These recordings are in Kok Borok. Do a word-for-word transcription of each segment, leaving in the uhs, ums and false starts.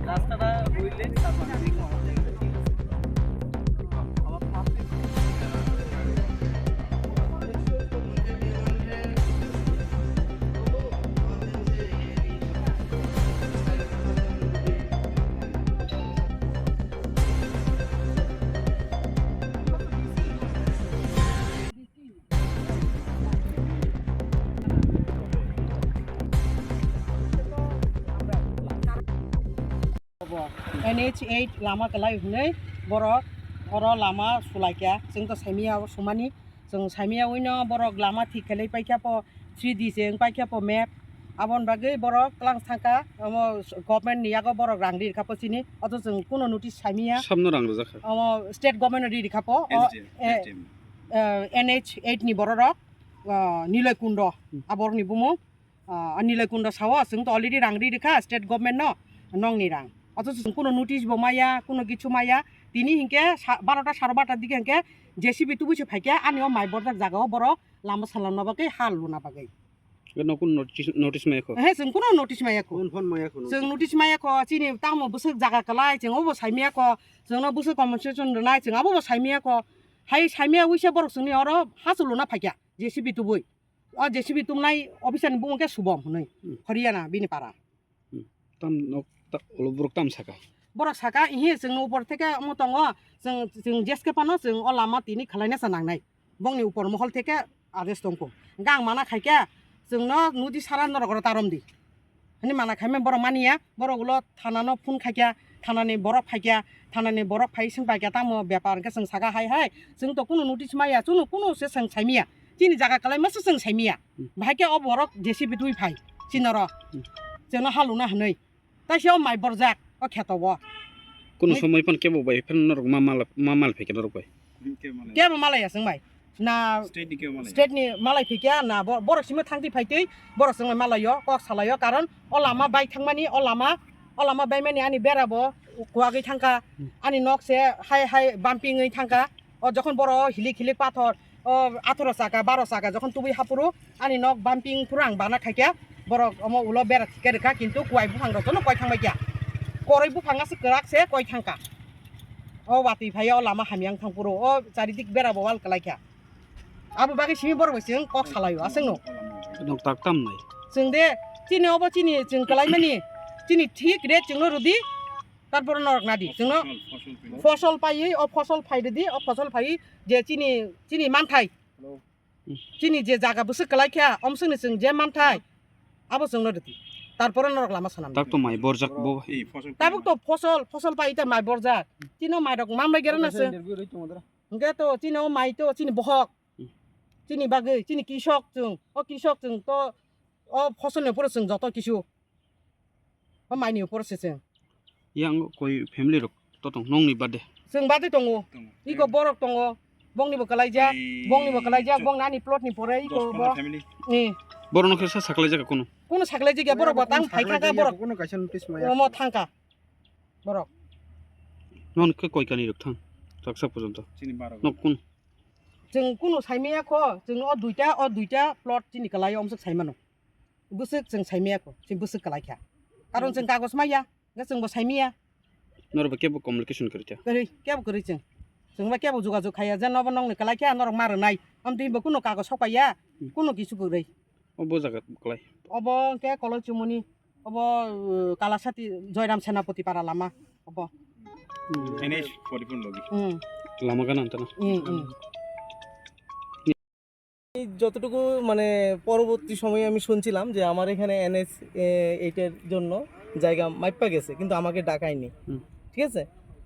রাস্তাটা দুই লেন, তারপর আমি কোনো জায়গায় ঠিক আছে। আবার পাঁচ lane. N H eight lama kwlai hwnwi borok oro lama sulaikha. Chwng to saimia o sumani, chwng saimia wino borok lama thik khlai paikha po, three D se wng paikha po map. Aboni bagwi borok twlang thangkha, omo government ni yago borok rang ri rwkha po chini, oto chwng kuno notice saimia. Samno rang rwjakha. Omo state government ri rwkha po, o, N H eight, eh, N H eight. eh, N H eight ni bororok, ah, Niloi Kundo, Hmm. aborokni bumung. Ah, ani lai kunda sao, chwng to already rang ri rikha state government no, nongni rang. Othocho chwng kuno notice bo maya, kuno kichu maya. Tini hinkhe sa-, barota saro barota digi hinkhe J C B tubui se phaikhe ani o mai borjak jaga o borok lama salamna bagwi, ha luna bagwi. Eno kuno notice, notice maya kho? He, chwng kuno notice maya kho. Phone, phone maya kho, Chwng notice. Notice maya kho, chini tamo bwswk jaga kwlai, chwng obo saimaya kho, chwngno bwswk compensation rwnai, chwng abobo saimaya kho. Hai saimaya wise borok chwngni oro ha chuluna phaikha, J C B tubui. O J C B tumnai officer ni bumung khe Subom hwnwi, Hmm. Haryana bini para. Hmm. Tam nok ta-, ulo borok tam saka? Borok saka, "Ihi, chwngno upor theke omo tongo, chwng, chwng jeske phano chwng o lama tini khwlaina sa nangnai. Bongni upor mohol theke ades tongkho. Gang mana khaikhe chwngno nudi sara norok oro tarom di." Hwnwi mana khaimani borok maniya, borok ulo thanano phone khaikha, thanani borok phaikha, thanani borok phai swng paikha, tamo bepar hwnkhe chwng saka hai hai, chwng to kunu notice maya, chwngno kunu se chwng saimaya, chini jaga kwlaima se chwng saimaya. Hmm. Bahai khe o borok J C B twi phai, chini oro, Hmm. chwngno ha luna hwnwi. Taisa o mai borjak, o kheto o. Kunu Ni- somoi phan kebo bai phan norok ma mal, ma mal phaikha norok bai? Kebo malaya chwng bai. Na state ni kebo malaya? State ni malai phikya na bo-, borok simi thangti phaitwi borok chwng bai malaio, kok salaio, karon o lama bai thangmani, o lama, o lama baimani ani bera bo kuagwi thangkha, Hmm. ani nok se hai hai bumping wi thangkha, o jokhon borok hilik hilik pathor, o atharo saka, baro saka jokhon tubui hapuru, ani nok bumping phuru ang bana khaikha, borok omo ulo bera thikhe rwkha, kintu kuai buphang rok jono koi thangbai kha, koroi buphang aswk kwrak se koi thangkha. O watwi phai o lama hamya wng thang phuru, o charidik bera bo wal kwlai kha. Abo bagwi simi borok bai chwng kok salaio, aswkno. Nok tak tam nai. Chwng de, chini obo chini chwng kwlaimani, chini thik rate chwngno rwdi, tarpore norok nadi. Chwngno Fosol, fosol phaino. Fosol paiwi, o fosol phai rwdi, o fosol phai je chini, chini manthai. Hello. Chini je jaga bwswk kwlai kha, omswkni chwng je manthai, abo chwngno rwdi. Tarpore norok lama swnam. Tak to mai borjak bo. Ei, fosol phaino. Tabuk to fosol, fosol pai ta mai borjak. Chini o mai rok manbai gera na se. Interview rwi tongo dara. Hwnkhe to chini o mai to chini bohok. Hmm. Chini bagwi, chini kisok chwng. O kisok chwng to, o fosol ni phuru chwng joto kisu. O mai ni phuru se chwng. Yang koi family rok to tong nongni bade? Chwng bade tongo. Tongo. Iko borok tongo. Bongni bo kwlaijak, Ei, bongni bo kwlaijak, chwng bongni ani plot ni pore iko dos pondro bo. Family. Eh. Borok no khe sa saklai jaka kuno? Kuno saklai jaka borok bo tang phai thangka borok. Kuno kaisa notice maya. Omo thangka. Borok. Non khe koi kani rok thang. Taksa porjonto. Chini baro. Nok kun? Chwng kunu saimaya kho, chwng o duita, o duita plot chini kwlaio omswk saimano. Bwswk chwng saimaya kho, chwng bwswk kwlai kha. Karon chwng kagos maya, hwnkhe chwngbo saimaya. Norokbo kebo communication kwrwi kha? Kwrwi, kebo kwrwi chwng. Chwngba kebo jogajog khaiya je nobo nongni kwlai kha, norok ma rwnai. Amtwi bo kunu kagos sokpaiya, Hmm. kunu kisu kwrwi. Obo jaga kwlai? Obo hwnkhe Koloi Chumuni. Obo, uh, Kalasati Joyram Senapati para lama obo. N H forty-four logi. Hmm. Lama gana antana. Hmm, hmm. এই যতটুকু মানে পরবর্তী সময়ে আমি শুনছিলাম যে আমার এখানে এনএস এইটের জন্য জায়গা মাইপ্পা গেছে, কিন্তু আমাকে ডাকায়নি। হুম। ঠিক আছে?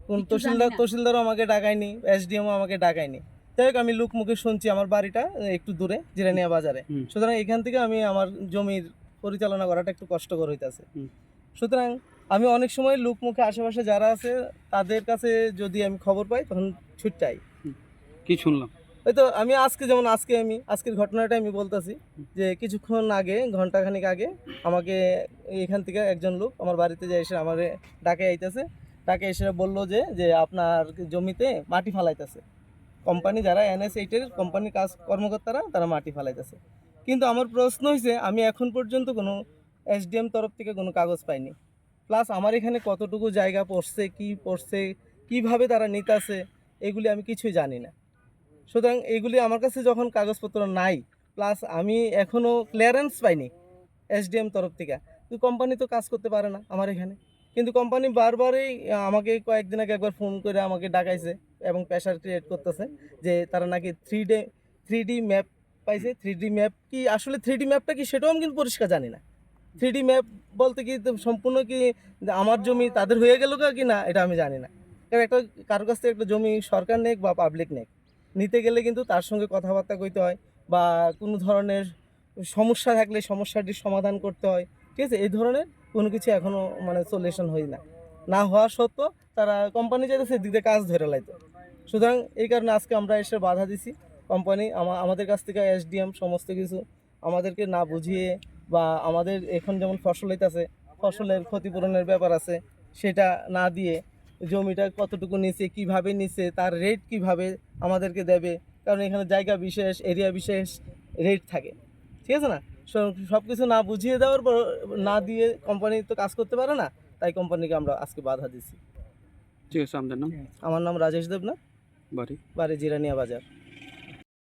কোন কিছু জানি তহসিলদার, না। তহসিলদারও আমাকে ডাকায়নি, এসডিএমও আমাকে ডাকায়নি। যাই হোক, আমি লোকমুখে শুনছি আমার বাড়িটা একটু দূরে, জিরানিয়া বাজারে। হুম। সুতরাং এখান থেকে আমি আমার জমির পরিচালনা করাটা একটু কষ্টকর হইতাছে। হুম। সুতরাং আমি অনেক সময় লোকমুখে আশেপাশে যারা আছে তাদের কাছে যদি আমি খবর পাই তখন ছুটতে আই। হুম। কি শুনলাম? এই তো আমি আজকে, যেমন আজকে আমি আজকের ঘটনাটা আমি বলতাছি হুম। যে কিছুক্ষণ আগে, ঘন্টাখানেক আগে আমাকে এখান থেকে একজন লোক আমার বাড়িতে যে এসে আমারে ডাকে আইতাছে, ডাকে এসে বলল যে, যে আপনার জমিতে মাটি ফালাইতাছে। কোম্পানি যারা এনএস এইটের কোম্পানির কাজ কর্মকর্তারা তারা মাটি ফালাইতাছে। কিন্তু আমার প্রশ্ন হইছে, আমি এখন পর্যন্ত কোনো এসডিএম তরফ থেকে কোনো কাগজ পাইনি। প্লাস আমার এখানে কতটুকু জায়গা পড়ছে, কি পড়ছে, কিভাবে তারা নিতেছে, এগুলি আমি কিছুই জানি না। সুতরাং এগুলি আমার কাছে যখন কাগজপত্র নাই, প্লাস আমি এখনও ক্লিয়ারেন্স পাইনি এসডিএম তরফ থেকে, তো কোম্পানি তো কাজ করতে পারে না আমার এখানে। কিন্তু কোম্পানি বারবারই আমাকে কয়েকদিন আগে একবার ফোন করে আমাকে ডাকাইছে এবং প্রেশার ক্রিয়েট করতেছে যে তারা নাকি three D three D map পাইছে। থ্রি ডি ম্যাপ কি, আসলে থ্রি ডি ম্যাপটা কি, সেটাও আমি কিন্তু পরিষ্কার জানি না। থ্রি ডি ম্যাপ বলতে কি তো সম্পূর্ণ কি যে আমার জমি তাদের হয়ে গেল কি না, এটা আমি জানি না। কারণ একটা, কারোর কাছ থেকে একটা জমি সরকার নেক বা পাবলিক নেক, নিতে গেলে কিন্তু তার সঙ্গে কথাবার্তা কইতে হয় বা কোনো ধরনের সমস্যা থাকলে সমস্যাটির সমাধান করতে হয়, ঠিক আছে? এই ধরনের কোনো কিছু এখনও মানে সলিউশন হয় না। না হওয়া সত্ত্বেও তারা কোম্পানি যেতেছে এদিক দিয়ে কাজ ধরে লাইতো। সুতরাং এই কারণে আজকে আমরা এসে বাধা দিছি। কোম্পানি আমা-, আমাদের কাছ থেকে এসডিএম সমস্ত কিছু আমাদেরকে না বুঝিয়ে বা আমাদের এখন যেমন ফসল হইতাছে, ফসলের ক্ষতিপূরণের ব্যাপার আছে, সেটা না দিয়ে জমিটা কতটুকু নিছে, কিভাবে নিছে, তার রেট কিভাবে আমাদেরকে দেবে, কারণ এখানে জায়গা বিশেষ, এরিয়া বিশেষ রেট থাকে, ঠিক আছে না? সব কিছু না বুঝিয়ে দেওয়ার পর, না দিয়ে কোম্পানি তো কাজ করতে পারে না, তাই কোম্পানিকে আমরা আজকে বাধা দিছি। ঠিক আছে, আপনার নাম? আমার নাম রাজেশ দেবনাথ, বাড়ি? বাড়ি জিরানিয়া বাজার।